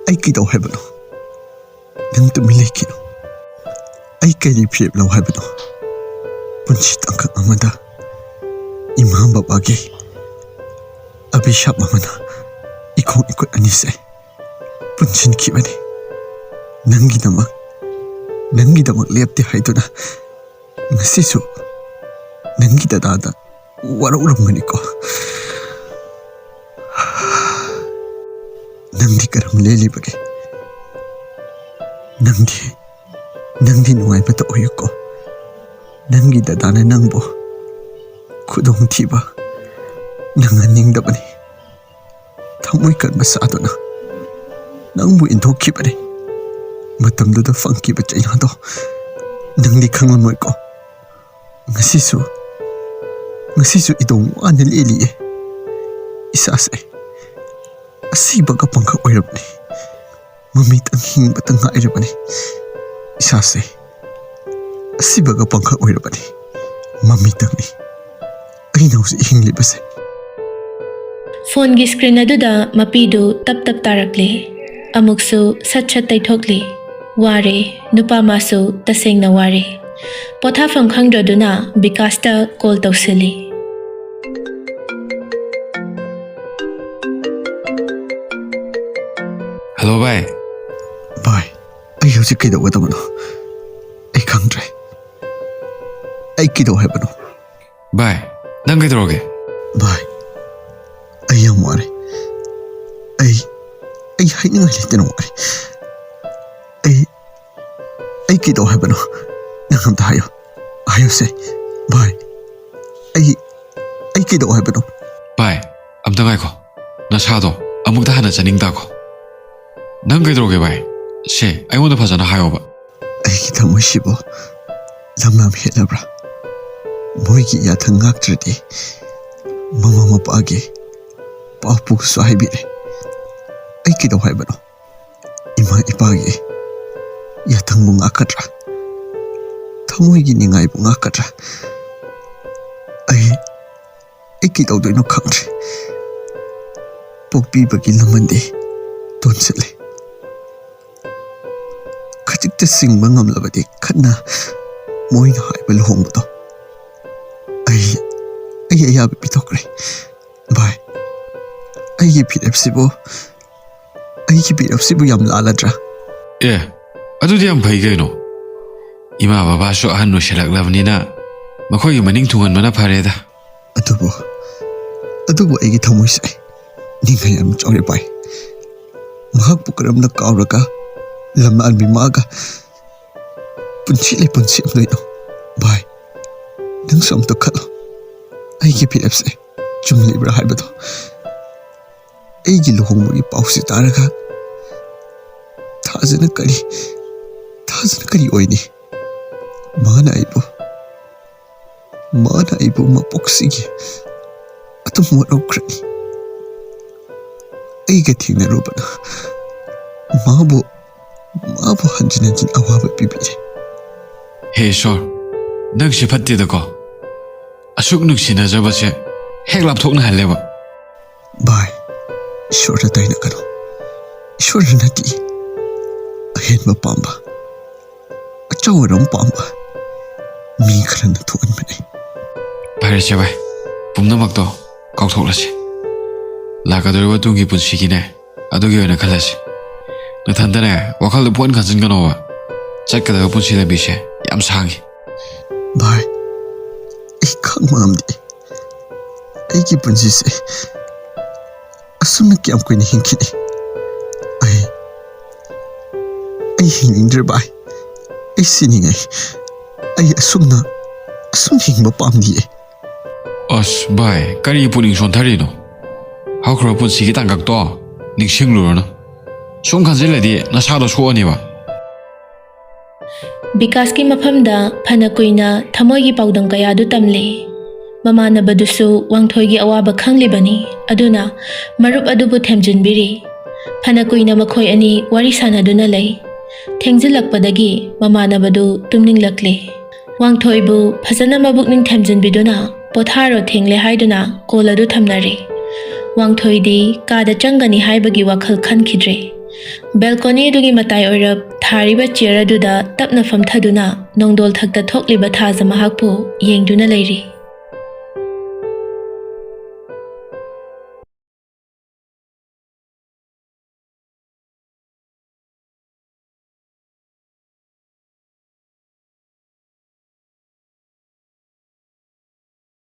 ꯑꯩ ꯀꯩꯗꯧ ꯍꯥꯏꯕꯅꯣ? ꯅꯪ ꯇꯨꯃꯤꯟ ꯂꯩꯈꯤꯅꯨ꯫ ꯑꯩ ꯀꯔꯤ ꯐꯤꯔꯦꯞ ꯂꯧ ꯍꯥꯏꯕꯅꯣ? ꯄꯨꯟꯁꯤ ꯇꯥꯡꯀꯛ ꯑꯃꯗ ꯏꯃꯥ ꯕꯕꯥꯒꯤ ꯑꯕꯤꯁꯥꯞ ꯑꯃꯅ ꯏꯈꯣꯡ ꯏꯈꯨꯠ ꯑꯅꯤꯁꯦ ꯄꯨꯟꯁꯤꯟꯈꯤꯕꯅꯤ꯫ ꯅꯪꯒꯤꯗꯃꯛ, ꯅꯪꯒꯤꯗꯃꯛ ꯂꯦꯞꯇꯦ ꯍꯥꯏꯗꯨꯅ ꯉꯁꯤꯁꯨ ꯅꯪꯒꯤ ꯗꯗꯥꯗ ꯋꯥꯔꯧꯔꯝꯒꯅꯤꯀꯣ꯫ ꯅꯪꯗꯤ ꯀꯔꯝ ꯂꯦꯜꯂꯤꯕꯒꯦ? ꯅꯪꯗꯤ, ꯅꯪꯗꯤ ꯅꯨꯡꯉꯥꯏꯕꯇ ꯑꯣꯏꯌꯨꯀꯣ꯫ ꯅꯪꯒꯤ ꯗꯗꯥꯅ ꯅꯪꯕꯨ ꯈꯨꯗꯣꯡꯊꯤꯕ ꯅꯪꯍꯟꯅꯤꯡꯗꯕꯅꯤ꯫ ꯊꯃꯣꯏ ꯀꯟꯕ ꯁꯥꯗꯨꯅ ꯅꯪꯕꯨ ꯏꯟꯊꯣꯛꯈꯤꯕꯅꯤ꯫ ꯃꯇꯝꯗꯨꯗ ꯐꯪꯈꯤꯕ ꯆꯩꯅꯥꯗꯣ ꯅꯪꯗꯤ ꯈꯪꯂꯝꯃꯣꯏꯀꯣ꯫ ꯉꯁꯤꯁꯨ, ꯉꯁꯤꯁꯨ ꯏꯇꯣꯝ ꯋꯥꯅ ꯂꯦꯜꯂꯤꯌꯦ꯫ ꯏꯁꯥꯁꯦ ꯑꯁꯤꯕꯒ ꯄꯪꯈꯛ ꯑꯣꯏꯔꯕꯅꯤ꯫ ꯃꯃꯤꯇꯪ ꯍꯤꯡꯕꯇ ꯉꯥꯏꯔꯕꯅꯤ꯫ ꯏꯁꯥꯁꯦ ꯑꯁꯤꯕꯒ ꯄꯪꯈꯛ ꯑꯣꯏꯔꯕꯅꯤ꯫ ꯃꯃꯤꯇꯪꯅꯤ ꯑꯩꯅ ꯍꯧꯖꯤꯛ ꯍꯤꯡꯂꯤꯕꯁꯦ꯫ ꯐꯣꯟꯒꯤ ꯁ꯭ꯀ꯭ꯔꯤꯟ ꯑꯗꯨꯗ ꯃꯄꯤꯗꯨ ꯇꯞ ꯇꯞ ꯇꯥꯔꯛꯂꯤ꯫ ꯑꯃꯨꯛꯁꯨ ꯁꯠ ꯁꯠ ꯇꯩꯊꯣꯛꯂꯤ꯫ ꯋꯥꯔꯦ, ꯅꯨꯄꯥ ꯃꯥꯁꯨ ꯇꯁꯦꯡꯅ ꯋꯥꯔꯦ꯫ ꯄꯣꯊꯥꯐꯝ ꯈꯪꯗ꯭ꯔꯗꯨꯅ ꯕꯤꯀꯥꯁꯇ ꯀꯣꯜ ꯇꯧꯁꯤꯜꯂꯤ꯫ ꯍꯜꯂꯣ ꯚꯥꯏ꯫ ꯚꯥꯏ, ꯑꯩ ꯍꯧꯖꯤꯛ ꯀꯩꯗꯧꯒꯗꯕꯅꯣ? ꯑꯩ ꯈꯪꯗ꯭ꯔꯦ꯫ ꯑꯩ ꯀꯩꯗꯧ ꯍꯥꯏꯕꯅꯣ? ꯚꯥꯏ, ꯅꯪ ꯀꯩꯗꯧꯔꯒꯦ? ꯚꯥꯏ, ꯑꯩ ꯌꯥꯝ ꯋꯥꯔꯦ꯫ ꯑꯩ, ꯑꯩ ꯍꯥꯏꯅꯤꯡꯉꯥꯏ ꯂꯩꯇꯅ ꯋꯥꯔꯦ꯫ ꯑꯩ, ꯑꯩ ꯀꯩꯗꯧ ꯍꯥꯏꯕꯅꯣ? ꯅꯪ ꯑꯝꯇ ꯍꯥꯏꯌꯣ꯫ ꯍꯥꯏꯌꯨꯁꯦ꯫ ꯚꯥꯏ, ꯑꯩ, ꯑꯩ ꯀꯩꯗꯧ ꯍꯥꯏꯕꯅꯣ? ꯚꯥꯏ, ꯑꯝꯇ ꯉꯥꯏꯈꯣ꯫ ꯅꯁꯥꯗꯣ ꯑꯃꯨꯛꯇ ꯍꯥꯟꯅ ꯆꯠꯅꯤꯡ ꯇꯥꯀꯣ꯫ ꯅꯪ ꯀꯩꯗꯧꯔꯒꯦ ꯚꯥꯏ? ꯁꯦ, ꯑꯩꯉꯣꯟꯗ ꯐꯖꯅ ꯍꯥꯏꯌꯣꯕ꯫ ꯑꯩꯒꯤ ꯊꯃꯣꯏꯁꯤꯕꯨ ꯂꯝ ꯌꯥꯝ ꯍꯦꯜꯂꯕ꯭ꯔꯥ? ꯃꯣꯏꯒꯤ ꯌꯥꯊꯪ ꯉꯥꯛꯇ꯭ꯔꯗꯤ ꯃꯃꯥ ꯃꯄꯥꯒꯤ ꯄꯥꯎ ꯄꯨꯒꯁꯨ ꯍꯥꯏꯕꯤꯔꯦ꯫ ꯑꯩ ꯀꯩꯗꯧ ꯍꯥꯏꯕꯅꯣ? ꯏꯃꯥ ꯏꯄꯥꯒꯤ ꯌꯥꯊꯪꯕꯨ ꯉꯥꯛꯀꯗ꯭ꯔꯥ? ꯊꯃꯣꯏꯒꯤ ꯅꯤꯡꯉꯥꯏꯕꯨ ꯉꯥꯛꯀꯗ꯭ꯔꯥ? ꯑꯩ ꯑꯩ ꯀꯩꯗꯧꯗꯣꯏꯅꯣ ꯈꯪꯗ꯭ꯔꯦ꯫ ꯄꯣꯛꯄꯤꯕꯒꯤ ꯂꯃꯟꯗꯤ ꯇꯣꯟꯁꯤꯜꯂꯦ꯫ ꯈꯖꯤꯛꯇ ꯁꯤꯡꯕ ꯉꯝꯂꯕꯗꯤ ꯈꯠꯅ ꯃꯣꯏꯅ ꯍꯥꯏꯕ ꯂꯨꯍꯣꯡꯕꯗꯣ ꯑꯩ ꯑꯩ ꯑꯌꯥꯕ ꯄꯤꯊꯣꯛꯈ꯭ꯔꯦ꯫ ꯚꯥꯏ, ꯑꯩꯒꯤ ꯐꯤꯔꯦꯞꯁꯤꯕꯨ ꯑꯩꯒꯤ ꯐꯤꯔꯦꯞꯁꯤꯕꯨ ꯌꯥꯝ ꯂꯥꯜꯂꯗ꯭ꯔꯥ? ꯑꯦ, ꯑꯗꯨꯗꯤ ꯌꯥꯝ ꯐꯩ ꯀꯩꯅꯣ꯫ ꯏꯃꯥ ꯕꯕꯥꯁꯨ ꯑꯍꯟ ꯑꯣꯏꯁꯜꯂꯛꯂꯕꯅꯤꯅ ꯃꯈꯣꯏꯒꯤ ꯃꯅꯤꯡ ꯊꯨꯡꯍꯟꯕꯅ ꯐꯔꯦꯗ꯫ ꯑꯗꯨꯕꯨ ꯑꯗꯨꯕꯨ ꯑꯩꯒꯤ ꯊꯃꯣꯏꯁꯦ ꯅꯤꯡꯍꯩ ꯌꯥꯝ ꯆꯥꯎꯔꯦ ꯚꯥꯏ꯫ ꯃꯍꯥꯛꯄꯨ ꯀꯔꯝꯅ ꯀꯥꯎꯔꯒ ꯂꯝꯂꯥꯟꯕꯤ ꯃꯥꯒ ꯄꯨꯟꯁꯤ ꯂꯩꯄꯨꯟ ꯁꯦꯝꯗꯣꯏꯅꯣ? ꯚꯥꯏ, ꯅꯪꯁꯨ ꯑꯝꯇ ꯈꯜꯂꯣ꯫ ꯑꯩꯒꯤ ꯐꯤꯔꯦꯞꯁꯦ ꯆꯨꯝꯂꯤꯕ꯭ꯔꯥ ꯍꯥꯏꯕꯗꯣ꯫ ꯑꯩꯒꯤ ꯂꯨꯍꯣꯡꯕꯒꯤ ꯄꯥꯎꯁꯤ ꯇꯥꯔꯒ ꯊꯥꯖꯅ ꯀꯔꯤ ꯊꯥꯖꯅ ꯀꯔꯤ ꯑꯣꯏꯅꯤ? ꯃꯥꯅ ꯑꯩꯕꯨ ꯃꯥꯅ ꯑꯩꯕꯨ ꯃꯄꯣꯛꯁꯤꯒꯤ ꯑꯗꯨꯝ ꯋꯥꯔꯧꯈ꯭ꯔꯅꯤ꯫ ꯑꯩꯒ ꯊꯦꯡꯅꯔꯨꯕꯅ ꯃꯥꯕꯨ ꯃꯥꯕꯨ ꯍꯟꯖꯤꯟ ꯍꯟꯖꯤꯟ ꯑꯋꯥꯕ ꯄꯤꯕꯤꯔꯦ꯫ ꯍꯦ ꯏꯁꯣꯔ, ꯅꯪꯁꯦ ꯐꯠꯇꯦꯗꯀꯣ꯫ ꯑꯁꯨꯛ ꯅꯨꯡꯁꯤꯅꯖꯕꯁꯦ ꯍꯦꯛ ꯂꯥꯞꯊꯣꯛꯅꯍꯜꯂꯦꯕ꯫ ꯚꯥꯏ, ꯏꯁꯣꯔꯗ ꯇꯥꯏꯅꯒꯅꯨ꯫ ꯏꯁꯣꯔꯅꯗꯤ ꯑꯍꯦꯟꯕ ꯄꯥꯝꯕ, ꯑꯆꯧ ꯑꯔꯝ ꯄꯥꯝꯕ ꯃꯤ ꯈꯔꯅ ꯊꯣꯛꯍꯟꯕꯅꯤ꯫ ꯐꯔꯦꯁꯦ ꯚꯥꯏ, ꯄꯨꯝꯅꯃꯛꯇꯣ ꯀꯥꯎꯊꯣꯛꯂꯁꯤ꯫ ꯂꯥꯛꯀꯗꯧꯔꯤꯕ ꯇꯨꯡꯒꯤ ꯄꯨꯟꯁꯤꯒꯤꯅꯦ, ꯑꯗꯨꯒꯤ ꯑꯣꯏꯅ ꯈꯜꯂꯁꯤ꯫ ꯅꯊꯟꯇꯅꯦ ꯋꯥꯈꯜꯗ ꯄꯨꯡꯈꯟ ꯈꯟꯖꯤꯟꯒꯅꯣꯕ꯫ ꯆꯠꯀꯗꯕ ꯄꯨꯟꯁꯤ ꯂꯝꯕꯤꯁꯦ ꯌꯥꯝ ꯁꯥꯡꯉꯤ꯫ ꯚꯥꯏ, ꯑꯩ ꯈꯪꯕ ꯉꯝꯗꯦ꯫ ꯑꯩꯒꯤ ꯄꯨꯟꯁꯤꯁꯦ ꯑꯁꯨꯝꯅ ꯀꯌꯥꯝ ꯀꯨꯏꯅ ꯍꯤꯡꯈꯤꯅꯤ? ꯑꯩ ꯑꯩ ꯍꯤꯡꯅꯤꯡꯗ꯭ꯔꯦ ꯚꯥꯏ꯫ ꯑꯩ ꯁꯤꯅꯤꯡꯉꯦ꯫ ꯑꯩ ꯑꯁꯨꯝꯅ ꯑꯁꯨꯝ ꯍꯤꯡꯕ ꯄꯥꯝꯗꯤꯌꯦ꯫ ꯑꯁ ꯚꯥꯏ, ꯀꯔꯤ ꯄꯨꯛꯅꯤꯡ ꯁꯣꯟꯊꯔꯤꯅꯣ? ꯍꯧꯈ꯭ꯔꯕ ꯄꯨꯟꯁꯤꯒꯤ ꯇꯥꯡꯀꯛꯇꯣ ꯅꯤꯡꯁꯤꯡꯂꯨꯔꯅꯨ꯫ ꯁꯨꯝ ꯈꯟꯖꯤꯜꯂꯗꯤ ꯅꯁꯥꯗꯣ ꯁꯣꯛꯑꯅꯦꯕ꯫ ꯕꯤꯀꯥꯁꯀꯤ ꯃꯐꯝꯗ ꯐꯅ ꯀꯨꯏꯅ ꯊꯃꯣꯏꯒꯤ ꯄꯥꯎꯗꯝ ꯀꯌꯥꯗꯨ ꯇꯝꯂꯦ꯫ ꯃꯃꯥꯟꯅꯕꯗꯨꯁꯨ ꯋꯥꯡꯊꯣꯏꯒꯤ ꯑꯋꯥꯕ ꯈꯪꯂꯤꯕꯅꯤ, ꯑꯗꯨꯅ ꯃꯔꯨꯞ ꯑꯗꯨꯕꯨ ꯊꯦꯝꯖꯤꯟꯕꯤꯔꯤ꯫ ꯐꯅ ꯀꯨꯏꯅ ꯃꯈꯣꯏ ꯑꯅꯤ ꯋꯥꯔꯤ ꯁꯥꯟꯅꯗꯨꯅ ꯂꯩ꯫ ꯊꯦꯡꯖꯤꯜꯂꯛꯄꯗꯒꯤ ꯃꯃꯥꯟꯅꯕꯗꯨ ꯇꯨꯝꯅꯤꯡꯂꯛꯂꯦ꯫ ꯋꯥꯡꯊꯣꯏꯕꯨ ꯐꯖꯅ ꯃꯕꯨꯛꯅꯤꯡ ꯊꯦꯝꯖꯤꯟꯕꯤꯗꯨꯅ "ꯄꯣꯊꯥꯔꯣ, ꯊꯦꯡꯂꯦ" ꯍꯥꯏꯗꯨꯅ ꯀꯣꯜ ꯑꯗꯨ ꯊꯝꯅꯔꯦ꯫ ꯋꯥꯡꯊꯣꯏꯗꯤ ꯀꯥꯗ ꯆꯪꯒꯅꯤ ꯍꯥꯏꯕꯒꯤ ꯋꯥꯈꯜ ꯈꯟꯈꯤꯗ꯭ꯔꯦ꯫ ꯕꯦꯜꯀꯣꯅꯤ ꯑꯗꯨꯒꯤ ꯃꯇꯥꯏ ꯑꯣꯏꯔꯞ ꯊꯥꯔꯤꯕ ꯆꯤꯌꯔ ꯑꯗꯨꯗ ꯇꯞꯅ ꯐꯝꯊꯗꯨꯅ ꯅꯣꯡꯗꯣꯜ ꯊꯛꯇ ꯊꯣꯛꯂꯤꯕ ꯊꯥꯖ ꯃꯍꯥꯛꯄꯨ ꯌꯦꯡꯗꯨꯅ ꯂꯩꯔꯤ꯫